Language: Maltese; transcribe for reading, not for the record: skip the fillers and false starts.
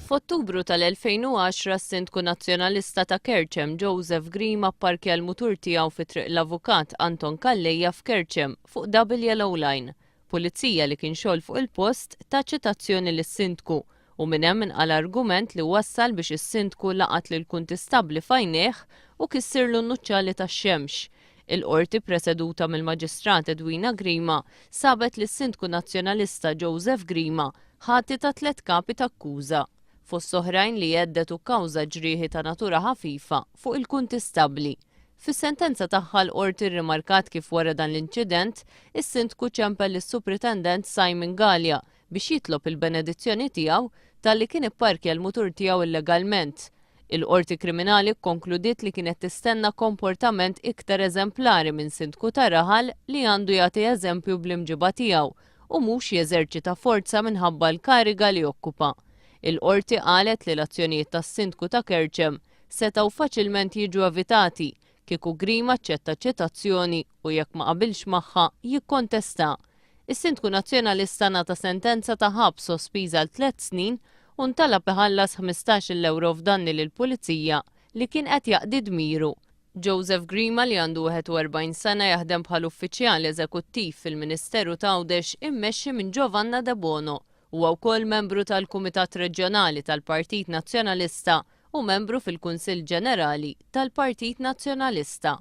F'Ottubru tal-2010 s-Sindku Nazzjonalista ta' Kerċem Joseph Grima pparkja l-mutur tiegħu fi Triq l-Avukat Anton Calleja f'Kerċem fuq double yellow line. Pulizija li kien xogħol fuq il-post ta ċitazzjoni lis-Sindku u minn hemm inqala' argument li wassal biex is-Sindku laqat lill-kuntistabbli f'għajnejh u kissirlu n-nuċċali tax-xemx. Il-Qorti preseduta mill-Maġistrat Edwina Grima sabet lis-Sindku Nazzjonalista Joseph Grima ħati ta' tlett kapi t'akkuża, fost oħrajn li hedded u kkawża ġrieħi ta' natura ħafifa fuq il-kuntistabbli. Fis-sentenza tagħha l-Qorti rrimarkat kif wara dan l-inċident, is-Sindku ċempel lis-Supritendent Simon Galea biex jitlob il-benedizzjoni tiegħu talli kien ipparkja l-mutur tiegħu illegalment. Il-Qorti Kriminali kkonkludiet li kienet tistenna komportament iktar eżemplari minn Sindku ta' raħal li għandu jagħti eżempju bl-imġiba tiegħu u mhux jeżerċita forza minħabba l-kariga li jokkupa. Il-Qorti qalet li l-azzjonijiet tas-Sindku ta' Kerċem setgħu faċilment jiġu evitati kieku Grima aċċetta ċ-ċitazzjoni u jekk ma qabilx magħha jikkontestha. Is-Sindku Nazzjonalista ngħata sentenza ta' ħabs sospiża għal tlett snin u ntalab iħallas 15-il ewro f'danni lill-Pulizija li kien qed jaqdi dmiru. Joseph Grima li għandu 41 sena jaħdem bħal uffiċjal eżekuttiv fil-Ministeru t'Għawdex immexxi minn Giovanna Debono. Huwa wkoll membru tal-Kumitat Reġjonali tal-Partit Nazzjonalista u membru fil-Kunsill Ġenerali tal-Partit Nazzjonalista.